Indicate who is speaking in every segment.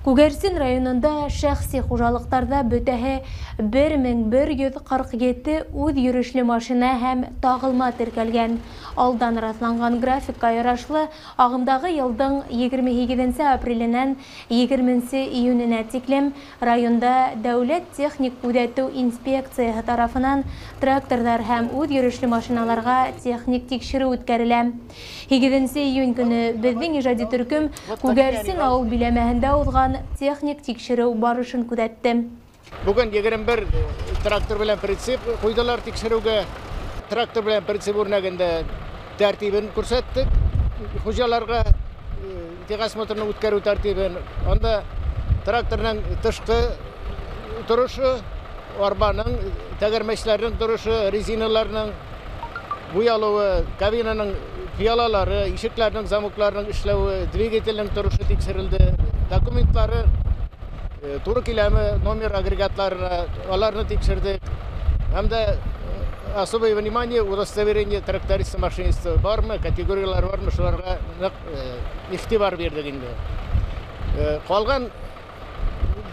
Speaker 1: Күгәрсен районында шәхси хужалыҡтарҙа бөтәһе 1147 үҙ йөрөшлө машина һәм тағылма теркәлгән. Алдан раҫланған графикка ярашлы ағымдағы йылдың 28 апреленән 20 июненә тиклем районда дәүләт техник күҙәтеү инспекцияһы тарафынан тракторҙар һәм үҙ йөрөшлө машиналарға техник тикшереү үткәрелә. 8 июнь көнө беҙҙең ижади төркөм Күгәрсен ауыл биләмәһендә уҙған техник тикшереү барышын күҙәтте.
Speaker 2: Бүген 21 трактор белән прицеп ҡуйҙылар тикшереүгә. Трактор белән прицеп үрнәгендә тәртибен күрһәттек. Хужаларға техосмотрны үткәреү тәртибен. Анда тракторның тышҡы торошо, арбаның, тәгәрмәчләренең торошо, резиналарының буялыуы, кабинаның пиалалары, ишекләрнең замокларының эшләүе, двигателнең торышы тикшерелде. Документлары туры киләме, номер агрегатларына, аларны тикшердек. Һәм дә особое внимание удостоверение тракториста машиниста бармы, категориялар бармы, шуларга нык игътибар бирдек инде. Калган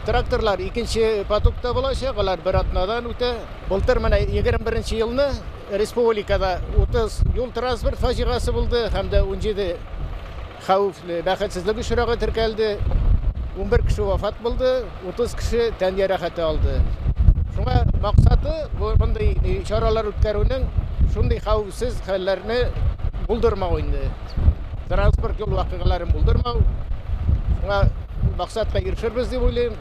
Speaker 2: тракторлар икенче потокта булачак, алар бер атнадан үтә. Былтыр менә 21 елны республикада 30 юл транспорт фаҗиғасы булды һәм дә 17 хәвефле бәхетсезлек очрагы теркәлде. 11 кеше вафат булды, 30 кеше тән ярәхәте алды. Шуңа максаты бу мондый чаралар үткәрүнең шундый хәвефсез хәлләрне булдырмау инде. Транспорт юл вакыйгаларын булдырмау. Шуңа максатка ирешербез дип уйлыйм.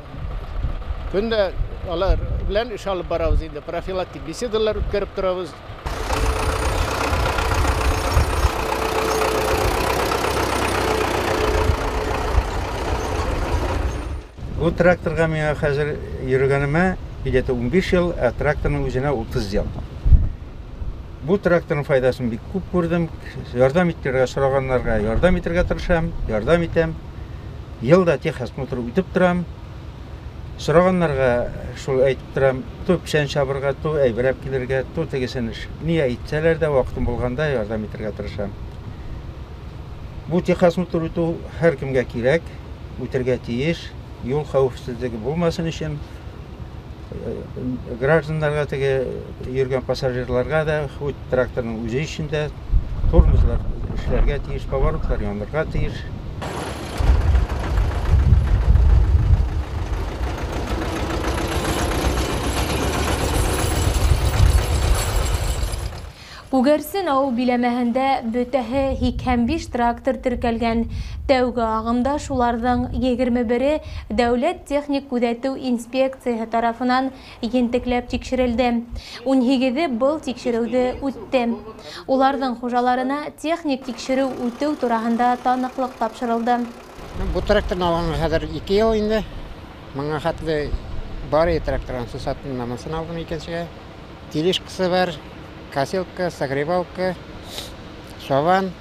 Speaker 2: Көндә алар белән эш алып барабыз инде, профилактик беседалар үткәреп торабыз.
Speaker 3: Бу тракторға миңа хәзер йөргәнемә где-то 15 ел, ә тракторның үзенә 30 ел. Бу тракторның файдасын бик күп күрдем. Ярдәм итәргә сораганнарга ярдәм итәргә тырышам, ярдәм итәм. Елда техосмотр үтеп торам. Сораганнарга шул әйтеп торам, ту печән чабырга, ту әйберәп килергә, ту тегесен эш. Ни әйтсәләр дә вакытым булганда ярдәм итәргә тырышам. Бу техосмотр үтү һәркемгә кирәк, үтәргә тиеш. Юл хәвефсезлеге булмасын өчен гражданнарга, теге йөргән пассажирларга да, хоть тракторның үзе өчен дә тормозлар эшләргә тиеш, поворотлар янырга тиеш.
Speaker 1: Күгәрсен ауыл биләмәһендә бөтәһе 85 трактор теркәлгән. Тәүге ағымда шуларҙың 21-е дәүләт техник күҙәтеү инспекцияһы тарафынан ентекләп тикшерелде. 18-е был тикшереүҙе үтте. Уларҙың хужаларына техник тикшереү үтеү тураһында таныҡлыҡ тапшырылды.
Speaker 4: Бу тракторны алғанға хәҙер 2 йыл инде. Миңа хәтле бар трактор ансы саттым, намысын алдым икенсегә. Тележкасы бар, косилка, согревалка, сован.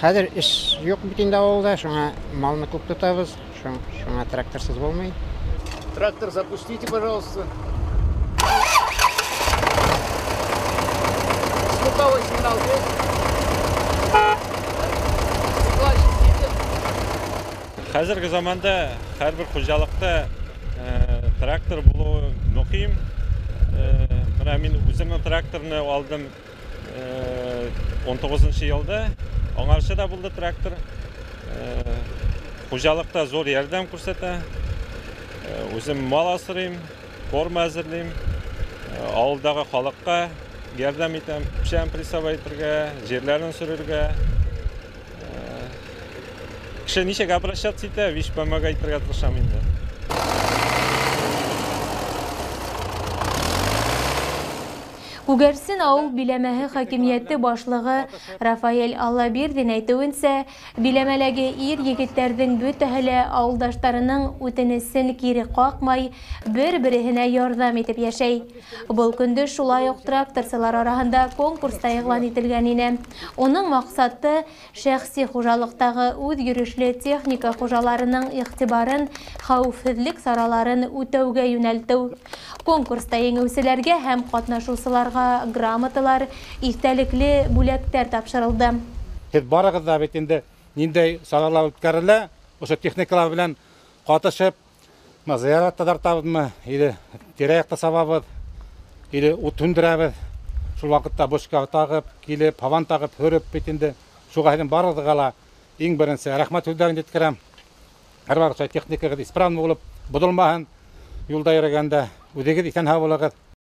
Speaker 4: Хәҙер эш юҡ бит инде ауылда, шуңа малны күп тотабыҙ, шуңа тракторсыз булмай.
Speaker 2: Трактор запустите, пожалуйста. Звуковой сигнал есть?
Speaker 5: Хәзерге заманда һәрбер хуҗалыкта трактор булуы мөһим. Менә мин үземнең тракторны алдым 19 елда. Аңарчы да булды трактор. Хуҗалыкта зур ярдәм күрсәтә. Үзем мал асрыйм, корм әзерлим. Авылдагы халыкка ярдәм итәм, печән прессовать итәргә, җирләрен сөрергә. Кеше ничек обращаться итә, виш помогать итәргә тырышам инде.
Speaker 1: Күгәрсен ауыл биләмәһе хакимиәте башлығы Рафаэль Аллабирҙин әйтеүенсә, биләмәләге ир егеттәрҙең бөтәһе лә ауылдаштарының үтенесен кире ҡаҡмай, бер-береһенә ярҙам итеп йәшәй. Был көндө шулай уҡ тракторсылар араһында конкурс та иғлан ителгән ине. Уның маҡсаты шәхси хужалыҡтағы үҙ йөрөшлө техника хужаларының иғтибарын хәүефһеҙлек сараларын үтәүгә йүнәлтеү. Конкурста еңеүселәргә һәм ҡатнашыусыларға грамоталар, иҫтәлекле бүләктәр тапшырылды.
Speaker 6: Һеҙ барығыҙ ҙа бит инде ниндәй саралар үткәрелә, Ошо техникалар белән ҡатышып, зыярат таҙартабыҙмы, или тирә-яҡта сабабыҙ, или ут һүндерәбеҙ. Шул ваҡытта бушка тағып, килеп, һабан тағып, һөрөп бит инде. Шуға һеҙҙең барығыҙға ла иң беренсе рәхмәт һүҙҙәрен еткерәм. Һәр ваҡыт техникағыҙ исправный булып, боҙолмаһын. Юлда йөрөгәндә үҙегеҙ иҫән һау булығыҙ.